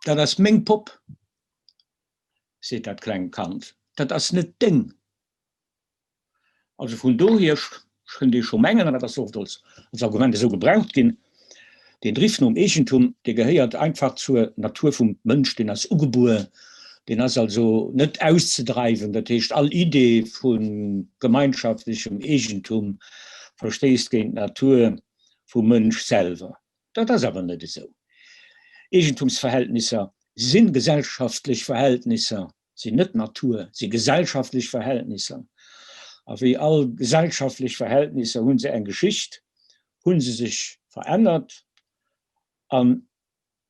Dat ass meng Popp, seet dat klengt Kand, dat ass net deng. Also vun dohier kënnt ee scho mengen, an dat ass oft als Argument esou gebraucht ginn, deen Driff nom Eegentum, dee gehéiert einfach zur Natur vum Mënsch, deen ass ugebuer, deen ass also net auszedreiwen. Dat heescht, all Idee vu gemeinschaftlechem Eegentum verstéisst géint d'Natur vum Mënsch selwer. Dat ass awer net esou. Eegentumsverhältnisser si gesellschaftlech Verhältnisser, sinn net Natur, si gesellschaftlech Verhältnisser. A wéi all gesellschaftlech Verhältnisser hu se eng Geschicht, hu se sech verännert a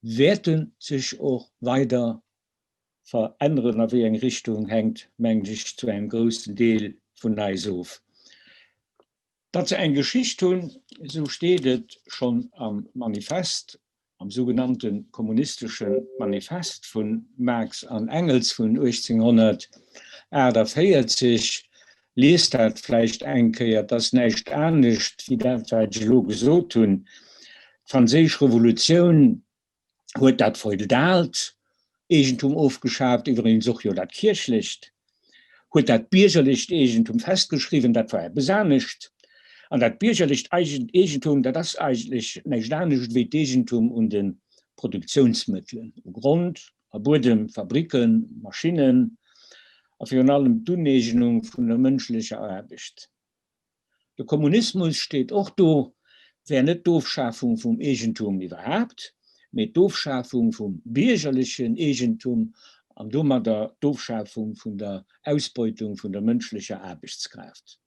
wäerte sech och weider veränneren. A wéi eng Richtung hänkt, mengen ech, zu engem groussen Deel vun eis of. Datt se eng Geschicht hunn, esou steet et schonn am Manifest, am sougenannte kommunistesche Manifest vu Marx an Engels vun 1848. Liest dat vläicht eng Kéier, et ass näischt anescht wéi dat, wat ech elo gesot hunn. D'Franséisch Revolutioun huet dat feudaalt Eegentum ofgeschaaft, iwweregens och jo dat kierchlecht, huet dat biergerlecht Eegentum festgeschriwwen, dat war eppes anescht. An dat biergerlecht Eegentum, dat ass eigentlech näischt anescht wéi d'Eegentum un de Produktiounsmëttelen, u Grond a Buedem, Fabricken, Maschinnen a virun allem d'Uneegnung vun der mënschlecher Aarbecht. De Kommunismus steet och do, wär net d'Ofschafung vum Eegentum iwwerhaapt, mee d'Ofschafung vum biergerlechen Eegentum an domadder d'Ofschafung vun der Ausbeutung vun der mënschlecher Aarbechtskraaft.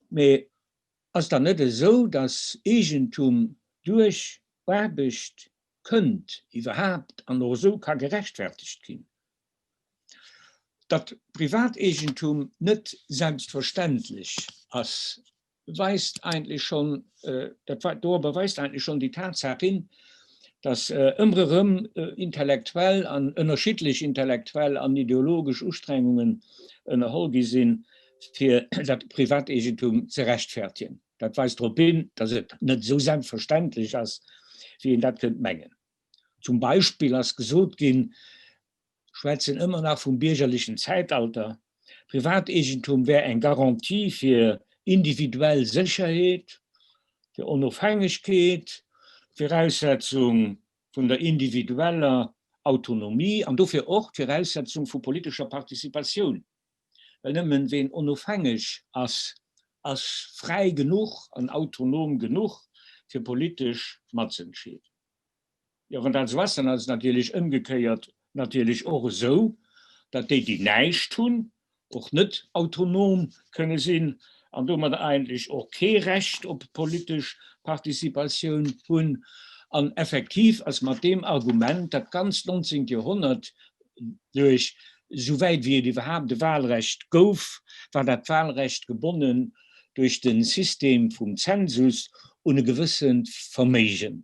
Mee ass dann net esou, datt Eegentum duerch Aarbecht kënnt iwwerhaapt an och esou ka gerechtfertegt ginn? Datt Privateegentum net selbstverständlech ass, weist eigentlech schonn, dat dorobber weist eigentlech schonn déi Tatsaach hin, datt ëmmer erëm intellektuell an ënnerschiddlech intellektuell an ideologesch Ustrengungen ënnerholl gi sinn, fir dat Privateegentum ze rechtfertigen. Dat weist drop hin, datt et net esou selbstverständlech ass, wéi een dat kënnt mengen. Zum Beispill ass gesot ginn, schwätzen ëmmer nach vum biergerlechen Zäitalter, Privateegentum wär eng Garantie fir individuell Sécherheet, fir Onofhängegkeet, d'Viraussetzung vun der individueller Autonomie an dofir och d'Viraussetzung vu politescher Participatioun, well nëmmen ween onofhängeg ass, ass fräi genuch an autonom genuch fir politesch matzëentscheeden. Jo, wann dat esou ass, dann ass et natierlech ëmgekéiert natierlech och esou, datt déi, déi näischt hunn, och net autonom kënne sinn an domadder eigentlech och kee Recht op politesch Participatioun hunn. An effektiv ass mat deem Argument dat ganzt 19. Joerhonnert duerch, esouwäit wéi et iwwerhaapt e Wahlrecht gouf, war dat Wahlrecht gebonnen duerch de System vum Zensus un e gewëssent Verméigen.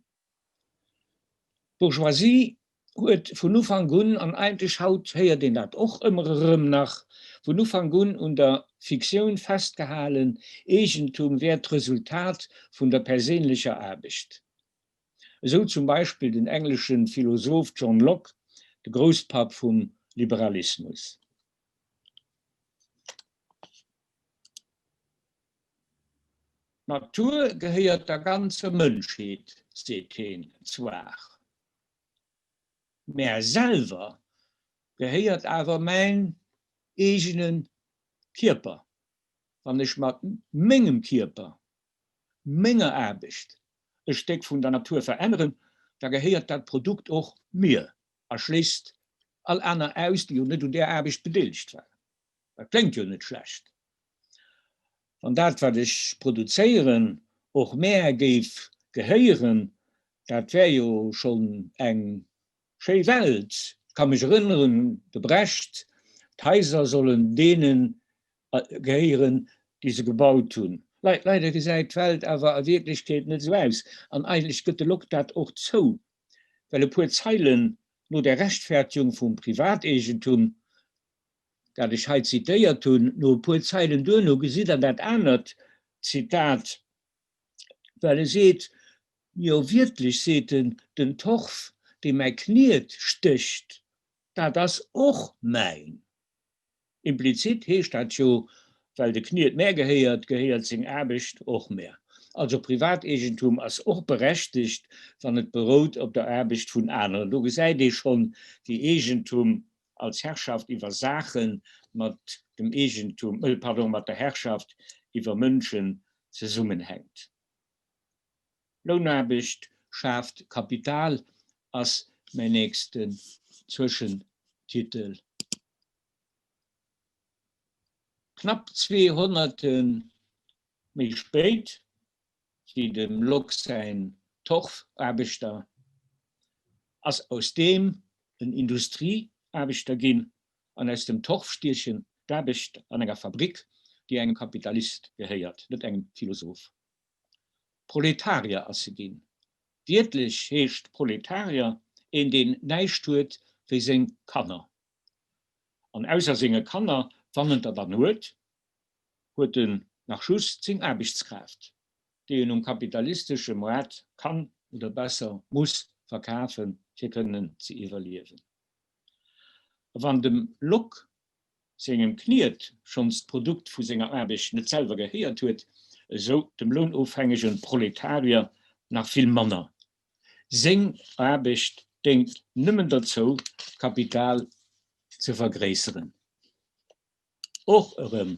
D'Bourgeoisie huet vun Ufank un, an eigentlech haut héiert een dat och ëmmer erëm nach, vun Ufank un un der Fiktioun festgehalen, Eegentum wär d'Resultat vun der perséinlecher Aarbecht. Esou zum Beispill den englesche Philosoph John Locke, de Grousspapp vum Liberalismus. D'Natur gehéiert der ganzer Mënschheet, seet heen zwar, mär selwer gehéiert awer mäin eegene Kierper. Wann ech mat mengem Kierper, menger Aarbecht e Stéck vun der Natur veränneren, da gehéiert dat Produkt och mir a schléisst all aner aus, déi jo net un där Aarbecht bedeelegt waren. Dat kléngt jo net schlecht. Wann dat, wat ech produzéieren, och mär géif gehéieren, dat wär jo schonn eng schéi Welt. Ech ka mech erënneren un de Brecht, D'Haiser sollen deene gehéieren, déi se gebaut hunn. Leider gesäit d'Welt awer a Wierklechkeet net esou aus. An eigentlech gëtt de Locke dat och zou, well e puer Zeilen no der Rechtfertigung vum Privateegentum dat ech hei zitéiert hunn, no e puer Zeilen duerno gesitt Der dat anert Zitat, well e seet, jo wiertlech seet en, den Torf, dee mäi Kniet stécht, dat ass och mäin. Implizit heescht dat jo, well de Kniet mär gehéiert, gehéiert seng Aarbecht och mär. Also Privateegentum ass och berechtegt, wann et berout op der Aarbecht vun aneren. Do gesäit ee schonn, wéi Eegentum als Herrschaft iwwer Saache mat dem Eegentum, pardon, mat der Herrschaft iwwer Mënschen zesummenhänkt. Lounaarbecht schaaft Kapital ass mäin nächsten Zwëschentitel. Knapp 2 Honnerte méi spéit wéi dem Locke säin Torfaarbechter ass aus deem en Industrieaarbechter ginn an aus dem Torfstiechen d'Aarbecht an enger Fabrik, déi engem Kapitalist gehéiert, net engem Philosoph. Proletarier ass e ginn. Wiertlech heescht Proletarier een, deen näischt huet wéi seng Kanner. An ausser senge Kanner, wann en der dann huet, huet en nach just seng Aarbechtskraaft, déi en um kapitalistesche Moart kann, oder besser muss, verkafen, fir kënnen ze iwwerliewen. A wann dem Locke sengem Kniet schonns d'Produkt vu senger Aarbecht net selwer gehéiert huet, esou dem lounofhängegen Proletarier nach vill manner. Seng Aarbecht déngt nëmmen derzou, d'Kapital ze vergréisseren. Och erëm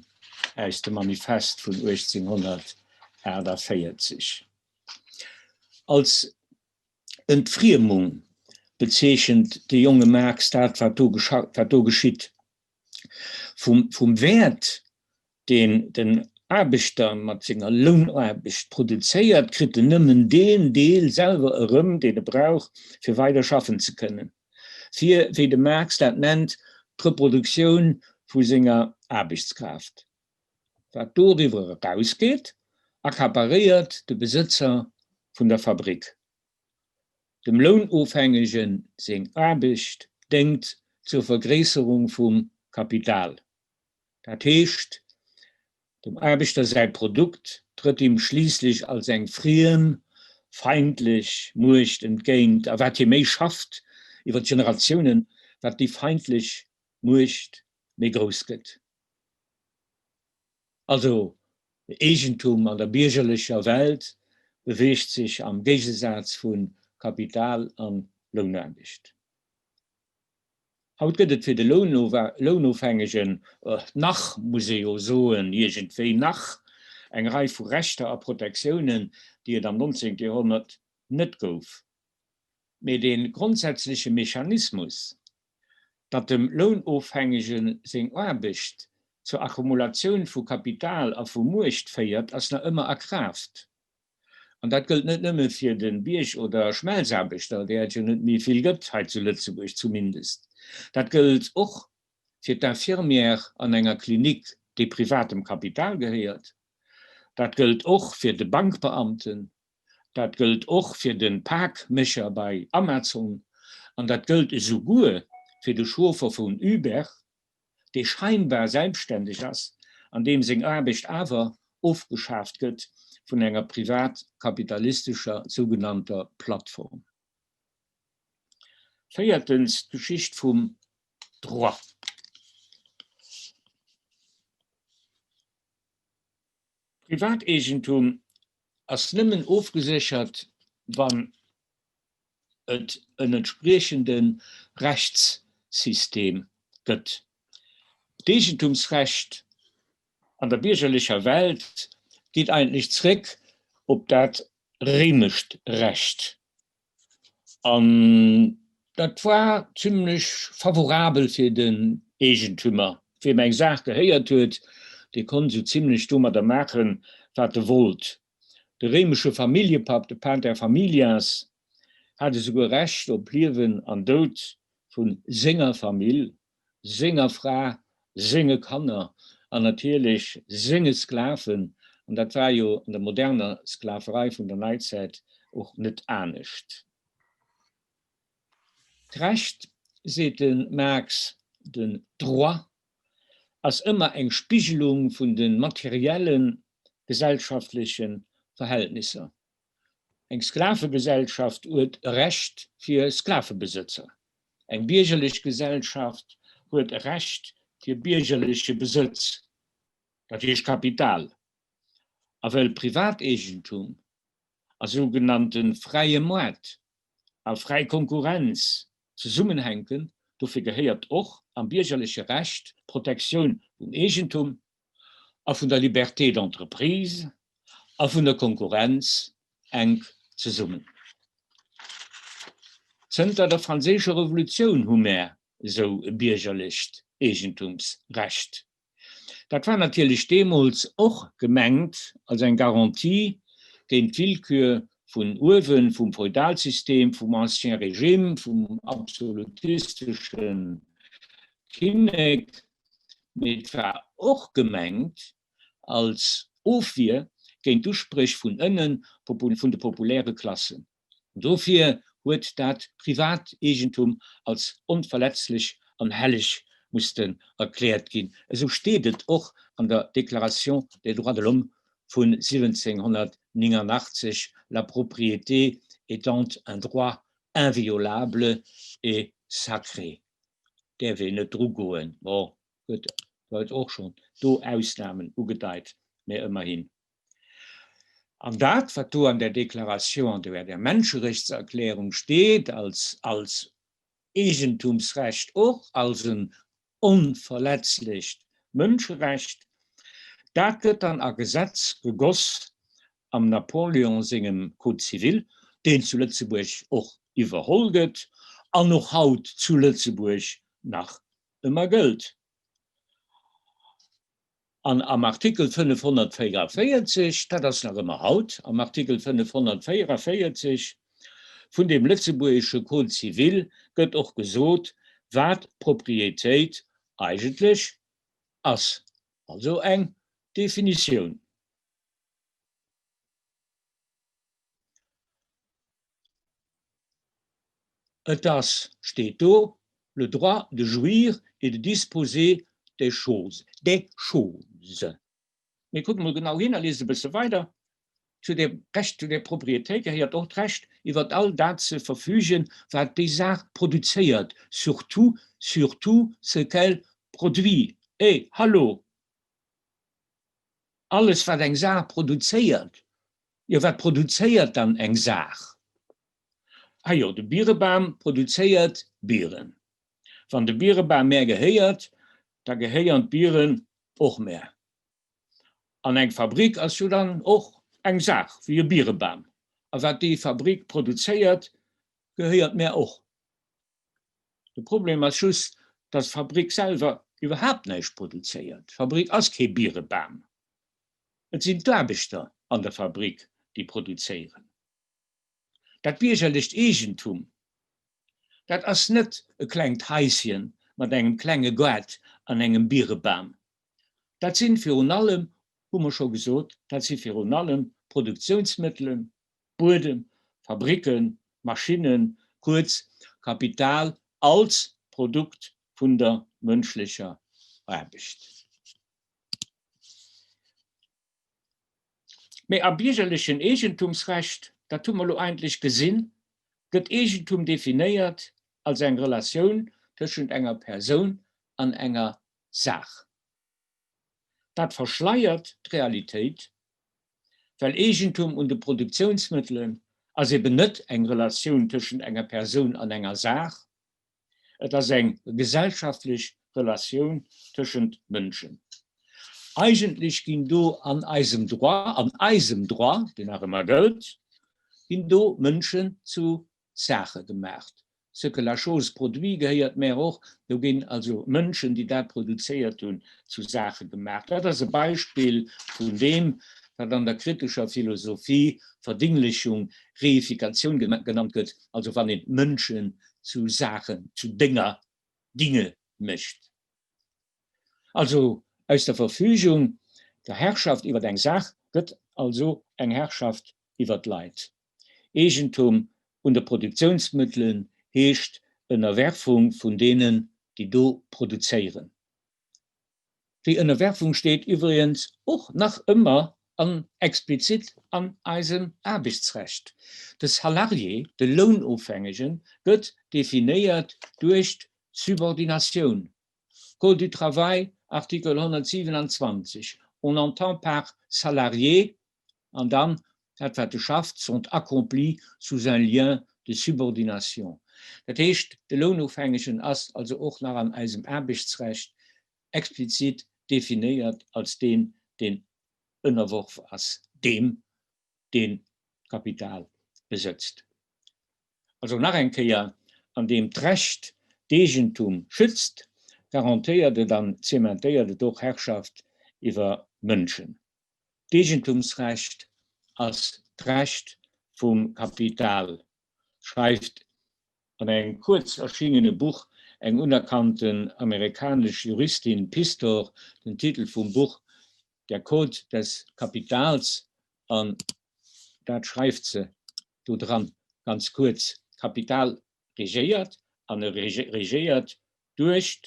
aus dem Manifest vun 1848. Als Entfriemung bezeechent de jonge Marx dat, wat do geschitt. Vum Wäert, deen den Aarbechter mat senger Lounaarbecht produzéiert, kritt en nëmmen deen Deel selwer erëm, deen e brauch, fir weider schaffen ze kënnen, fir, wéi de Marx dat nennt, d'Reproduktioun vu senger Aarbechtskraaft. Wat doriwwer erausgeet, accaparéiert de Besëtzer vun der Fabrik. Dem Lounofhängegen seng Aarbecht déngt zur Vergréisserung vum Kapital. Dat heescht, dem Aarbechter säi Produkt trëtt him schliisslech als eng friem, feindlech Muecht entgéint, a wat hie méi schafft iwwer d'Generatiounen, wat déi feindlech Muecht méi grouss gëtt. Also Eegentum an der biergerlecher Welt beweegt sech am Géigesaz vu Kapital an Lounaarbecht. Haut gëtt et fir de Lounofhängegen, nach muss ee jo soen, iergendwéi nach, eng Rei vu Rechter a Protektiounen, déi et am 19. Joerhonnert net gouf. Mee dee grondsätzleche Mechanismus, datt dem Lounofhängege seng Aarbecht zur Akkumulatioun vu Kapital a vu Muecht féiert, ass nach ëmmer a Kraaft. An dat gëllt net nëmme fir de Bierg oder Schmelzaarbechter, där et jo net méi vill gëtt, hei zu Lëtzebuerg zumindest. Dat gëllt och fir d'Infirmière an enger Klinik, déi privatem Kapital gehéiert. Dat gëllt och fir de Bankbeamten. Dat gëllt och fir de Pakmécher bei Amazon an dat gëllt esouguer fir de Chauffer vun Uber, dee scheinbar selbstständeg ass an deem seng Aarbecht awer ofgeschaaft gëtt vun enger privatkapitalistescher sougenannter Plattform. Véiertens, d'Geschicht vum Droit. Privateegentum ass nëmmen ofgeséchert, wann et en entspriechende Rechtssystem gëtt. D'Eegentumsrecht an der biergerlecher Welt geet eigentlech zréck op dat réimescht Recht. An dat war zimlech favorabel fir den Eegentümer. Wiem eng Saach gehéiert huet, dee konnt esou zimlech domadder maachen, wat e wollt. De réimesche Familljepapp, de Pater familias, hat esouguer Recht op Liewen an Doud vu senger Famill, senger Fra, senge Kanner an natierlech senge Sklaven, an dat war jo an der moderner Sklaverei vun der Neizäit och net anescht. D'Recht, seet de Marx, den Droit, ass ëmmer eng Spigelung vun de materielle gesellschaftleche Verhältnisser. Eng Sklavegesellschaft huet e Recht fir Sklavebesëtzer. Eng biergerlech Gesellschaft huet e Recht fir biergerleche Besëtz, dat heescht Kapital. A well Privateegentum a sougenannte fräie Moart a fräi Konkurrenz zesummenhänken, dofir gehéiert och am biergerleche Recht d'Protektioun vum Eegentum a vun der Liberté d'entreprise a vun der Konkurrenz enk zesummen. Zënter der Franséischer Revolutioun hu mär esou e biergerlecht Eegentumsrecht. Dat war natierlech deemools och gemengt als eng Garantie géint d'Willkür vun uewen, vum Feudalsystem, vum Ancien Régime, vum absolutistesche Kinnek, mee et war och gemengt als Ofwier géint d'Uspréch vun ënnen, vun de populäre Klassen. Dofir huet dat Privateegentum als onverletzlech an helleg mussten erkläert ginn. Esou steet et och an der Déclaration des droits de l'homme vun 1789, La propriété étant un droit inviolable et sacré. Däerf een net drugoen. Bon, gëtt huet och schonn do Ausnamen ugedeit, mä ëmmerhin. An dat, wat do an där Déclaration an der Menscherechtserklärung steet, als, als Eegentumsrecht, och als en onverletzlecht Mënscherecht, dat gëtt dann a Gesetz gegoss am Napoleon sengem Code civil, deen zu Lëtzebuerg och iwwerholl gëtt an och haut zu Lëtzebuerg nach ëmmer gëllt. An am Artikel 544, dat ass nach ëmmer haut, am Artikel 544 vun deem lëtzebuergesche Code civil gëtt och gesot, wat Propriétéit eigentlech ass, also eng Definitioun. Et ass, steet do, le droit de jouir et de disposer des choses, des choses. Mee kuckt emol genau hin a liest e bësse weider, Zu dem Recht zu der Propriété gehéiert och d'Recht, iwwert all dat ze verfügen, wat déi Saach produzéiert, surtout, sur tout ce qu'elle produit. Eh, hallo! Alles, wat eng Saach produzéiert. Jo, wat produzéiert dann eng Saach? Ah jo, de Bierebam produzéiert Bieren. Wann de Bierebam mär gehéiert, da gehéieren d'Bieren och mär. An eng Fabrik ass jo dann och eng Saach, wéi e Bierebam. A wat déi Fabrik produzéiert, gehéiert mär och. De Problem ass just, dass d'Fabrik selwer iwwerhaapt näischt produzéiert. D'Fabrik ass kee Bierebam. Et sinn d'Aarbechter an der Fabrik, déi produzéieren. Dat biergerlecht Eegentum, dat ass net e klengt Haischen mat engem klenge Gaart an engem Bierebam. Dat sinn virun allem, hu mer scho gesot, dat si virun allem Produktionsmëttelen, Buedem, Fabricken, Maschinnen, kuerz Kapital als Produkt vun der mënschlecher Aarbecht. Mee am biergerlechen Eegentumsrecht, dat hu mer elo eigentlech gesinn, gëtt Eegentum definéiert als eng Relatioun tëschent enger Persoun an enger Saach. Dat verschleiert d'Realitéit, well Eegentum un de Produktiounsmëttelen ass eben net eng Relatioun tëschent enger Persoun an enger Saach, et ass eng gesellschaftlech Relatioun tëschent Mënschen. Eigentlech ginn do an eisem Droit, an eisem Droit, deen nach ëmmer gëllt, ginn do Mënschen zu Saache gemaacht. Ce que la chose produit gehéiert mär och. Do ginn also Mënschen, déi dat produzéiert hunn, zu Saache gemaach. Dat ass e Beispill vun deem, wat an der kritescher Philosophie Verdinglechung, Reifikatioun genannt gëtt, also wann een Mënschen zu Saachen, zu Dénger, Dinge mécht. Also aus der Verfügung, der Herrschaft iwwer eng Saach gëtt also eng Herrschaft iwwer d'Leit. Eegentum un de Produktiounsmëttelen heescht Ënnerwerfung vun deenen, déi do produzéieren. Déi Ënnerwerfung steet iwwregens och nach ëmmer. An explizit an eisem Aarbechtsrecht. De Salarié, de Lounofhängegen, gëtt definéiert duerch d'Subordinatioun, Code du travail, Artikel 127, On entend par salarié, an dann dat wat e schafft, sont accomplis sous un lien de subordination. Dat heescht, de Lounofhängegen ass also och nach an eisem Aarbechtsrecht explizit definéiert als deen, deen ënnerworf ass deem, deen d'Kapital besëtzt. Also nach eng Kéier, Andeem d'Recht d'Eegentum schützt, garantéiert et an zementéiert et och Herrschaft iwwer Mënschen. D'Eegentumsrecht ass d'Recht vum Kapital, schreift an engem kuerz erschingene Buch eng unerkannten amerikanesch Juristin, Pistor, den Titel vum Buch Der Code des Kapitals, an dat schreift se do dran ganz kuerz, D'Kapital regéiert, an e regéiert duerch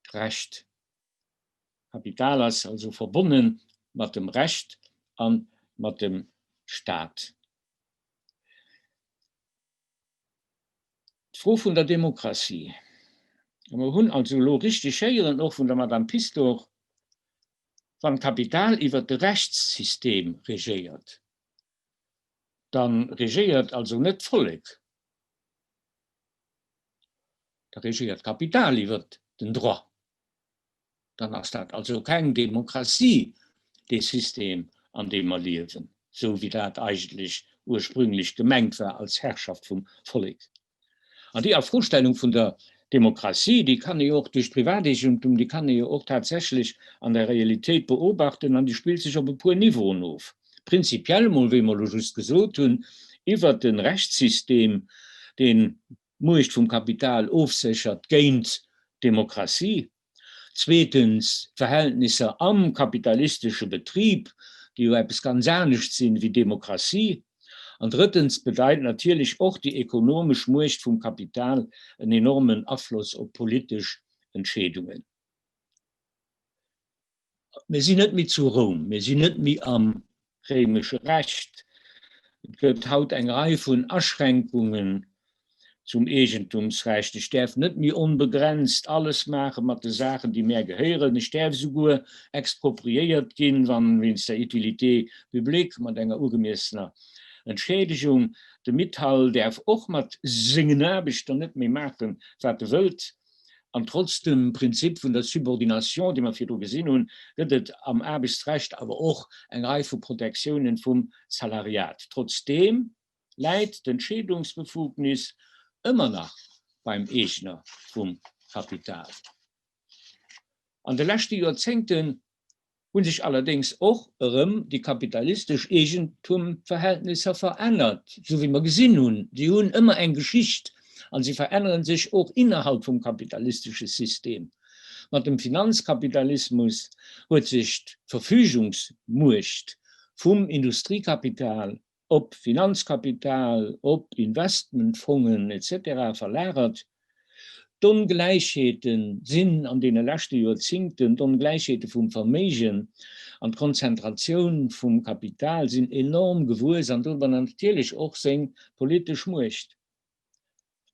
d'Recht. D'Kapital ass also verbonne mat dem Recht a mat dem Staat. D'Fro vun der Demokratie. A mer hunn also elo richteg héieren, och vun der Madame Pistor, Wann d'Kapital iwwert de Rechtssystem regéiert, da regéiert also net d'Vollek, da regéiert d'Kapital iwwert den Droit. Dann ass dat also keng Demokratie, dee System, an deem mer liewen, esou wéi dat eigentlech ursprünglech gemengt war als Herrschaft vum Vollek. An déi Afrostellung vun der Demokratie, déi kann ee jo och duerch d'Privateegentum, déi kann ee jo och tatsächlech an der Realitéit beobachten an déi spillt sech op e puer Niveauen of. Prinzipiell emol, wéi mer elo just gesot hunn, iwwert de Rechtssystem, deen d'Muecht vum Kapital ofséchert géint d'Demokratie. Zweetens d'Verhältnisser am kapitalistesche Betrib, déi jo eppes ganz anescht sinn wéi Demokratie. An drëttens bedeit natierlech och déi ekonomesch Muecht vum Kapital en enormen Afloss op politesch Entscheedungen. Mir sinn net méi zu Roum, mir sinn net méi am réimesche Recht. Et gëtt haut eng Rei vun Aschränkungen zum Eegentumsrecht. Ech däerf net méi onbegrenzt alles maache mat de Saachen, déi mär gehéieren. Ech däerf esouguer expropriéiert ginn, wann wéinst der Utilité publique mat enger ugemiessener Entschädigung. De Mittal däerf och mat sengen Aarbechter net méi maachen, wat e wëllt. An trotz dem Prinzip vun der Subordination, dee mer virdru gesinn hunn, gëtt et am Aarbechtsrecht awer och eng Rei vu Protektiounen vum Salariat. Trotzdeem läit d'Entscheedungsbefugnis ëmmer nach beim Eegner vum Kapital. An de leschte Joerzéngten hu sech allerdéngs och erëm déi kapitalistesch Eegentumverhältnisser verännert, esou wéi mer gesinn hunn. Si hunn ëmmer eng Geschicht a si verännere sech och innerhalb vum kapitalistesche System. Mat dem Finanzkapitalismus huet sech d'Verfügungsmuecht vum Industriekapital op Finanzkapital, op Investmentfongen etc. Verlagert. D'Ongläichheete sinn an deene leschte Joerzingten, d'Ongläichheete vum Verméigen an d'Konzentratioun vum Kapital sinn enorm gewuess an domadder natierlech och seng politesch Muecht.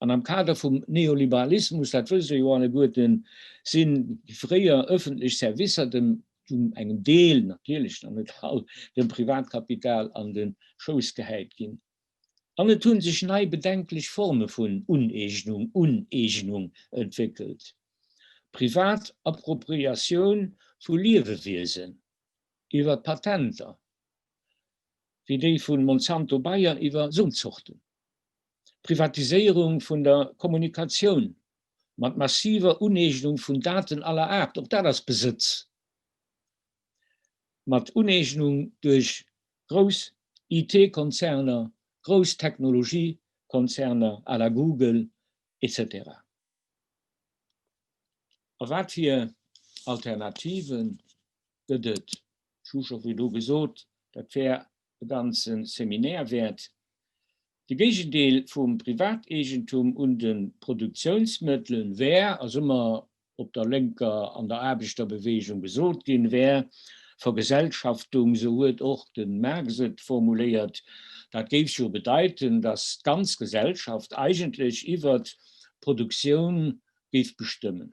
An am Kader vum Neoliberalismus, dat wësst Der jo alleguerten, sinn déi fréier öffentlech Servicer dem, zum engem Deel, natierlech nach net all, dem Privatkapital an de Schouss gehäit ginn. An et hu sech nei bedenklech Forme vun Uneegnung, Uneegnung entwéckelt, privat Appropriatioun vu Liewewiesen iwwer Patenter, wéi déi vu Monsanto-Bayer iwwer Somzorten. Privatiséierung vun der Kommunikatioun mat massiver Uneegnung vun Daten aller Aart, och dat ass Besëtz, mat Uneegnung duerch grouss IT-Konzerner, grouss Technologiekonzerner à la Google, etc. A wat fir Alternative gëtt et? Ech hu scho virdru gesot, dat wär e ganze Seminaire wäert. De Géigendeel vum Privateegentum un de Produktiounsmëttelen wär, ass ëmmer op der lénker an der Aarbechterbeweegung gesot ginn, wär Vergesellschaftung, sou huet och de Marx et formuléiert, dat géif jo bedeiten, datt d'ganz Gesellschaft eigentlech iwwert d'Produktioun géif bestëmmen.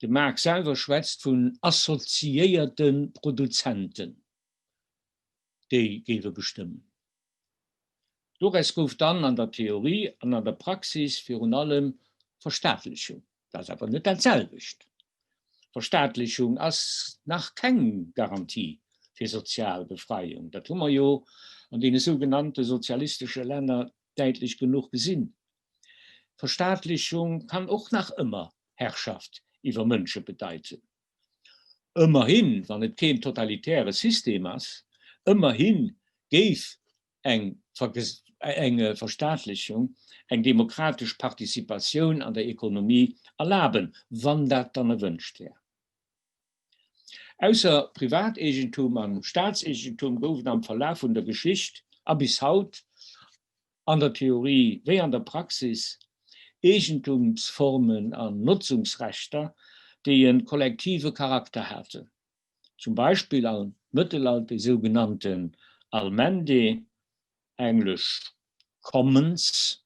De Marx selwer schwätzt vun assoziéierte Produzenten, déi géiwe bestëmmen. Doraus gouf dann an der Theorie an an der Praxis virun allem Verstaatlechung. Dat ass awer net dat selwecht. Verstaatlechung ass nach keng Garantie fir sozial Befreiung. Dat hu mer jo an deene sougenannte sozialistesche Länner däitlech genuch gesinn. Verstaatlechung kann och nach ëmmer Herrschaft iwwer Mënsche bedeiten. Ëmmerhin, wann et keen totalitäre System ass, ëmmerhi géif eng Verstaatlechung eng demokratesch Participatioun an der Ekonomie erlaben, wann dat dann erwënscht wär. Ausser Privateegentum an Staatseegentum gouf et am Verlaf vun der Geschicht a bis haut, an der Theorie wéi an der Praxis, Eegentumsformen an Notzungsrechter, déi e kollektive Charakter haten, zum Beispill am Mëttelalter déi sougenannten Allmende, englesch commons,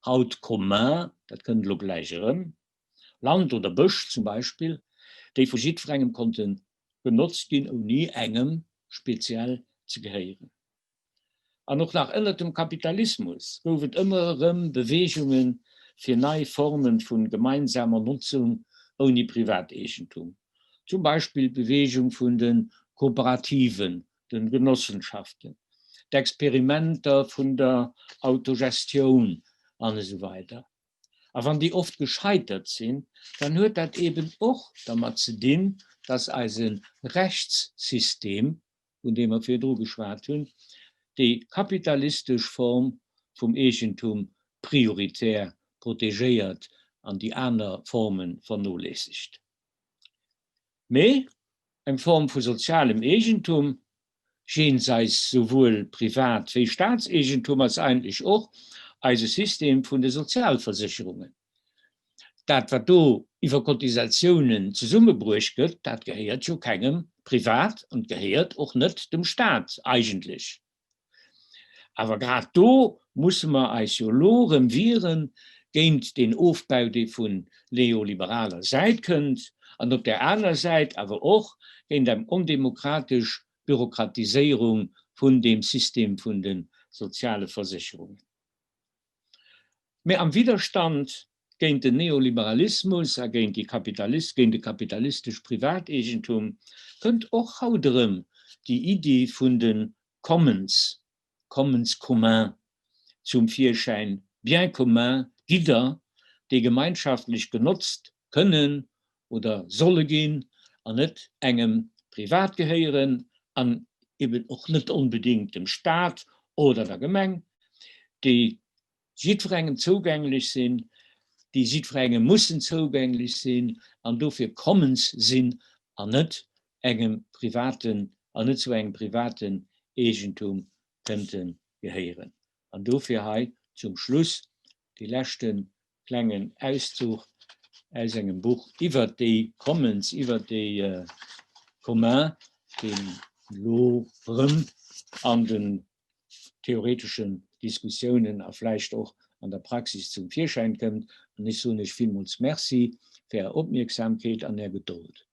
haut commun, dat kënnt elo gläich erëm, Land oder Bësch zum Beispill, déi vu jiddwerengem konnte genotzt ginn, ouni engem speziell ze gehéieren. An och nach ënnert dem Kapitalismus gouf et ëmmer erëm Beweegunge fir nei Forme vu gemeinsamer Notzung ouni Privateegentum, zum Beispill d'Beweegung vun de Kooperativen, de Genossenschaften, d'Experimenter vun der Autogestioun an esou weider. A wann déi oft gescheitert sinn, dann huet dat eben och dermat ze dinn, dass eise Rechtssystem, vun deem mer virdru geschwat hunn, déi kapitalistesch Form vum Eegentum prioritär protegéiert an déi aner Forme vernoléissegt. Mee eng Form vu sozialem Eegentum, jenseits souwuel Privat wéi Staatseegentum, ass eigentlech och eise System vun de Sozialversécherungen. Dat, wat do iwwer Cotisatiounen zesummebruecht gëtt, dat gehéiert jo kengem privat an gehéiert och net dem Staat eigentlech. Awer grad do musse mer eis jo elo erëm wiere géint deen Ofbau, dee vun neoliberaler Säit kënnt, an op där anerer Säit awer och géint eng ondemokratesch Bürokratiséierung vun deem System vun de soziale Versécherungen. Mä am Widderstand géint den Neoliberalismus a géint déi Kapitalist, géint de kapitalistesch Privateegentum kënnt och haut erëm déi Iddi vun de Commons, Commons commun, zum Virschäin, Biens communs, Gidder, déi gemeinschaftlech genotzt kënnen oder solle ginn an net engem privat gehéieren an eben och net onbedéngt dem Staat oder der Gemeng, déi jiddwerengem zougänglech sinn, déi jiddwerengem mussen zougänglech sinn an dofir Commons sinn an net engem privaten an net zu engem privaten Eegentum kënnte gehéieren. An dofir hei zum Schluss dee leschte klengen Auszuch aus engem Buch iwwert déi Commons, iwwert déi Communs, deen elo erëm an den theoreteschen Diskussiounen a vläicht och an der Praxis zum Virschäin kënnt. An ech soen Iech villmools Merci fir Är Opmierksamkeet an Är Gedold.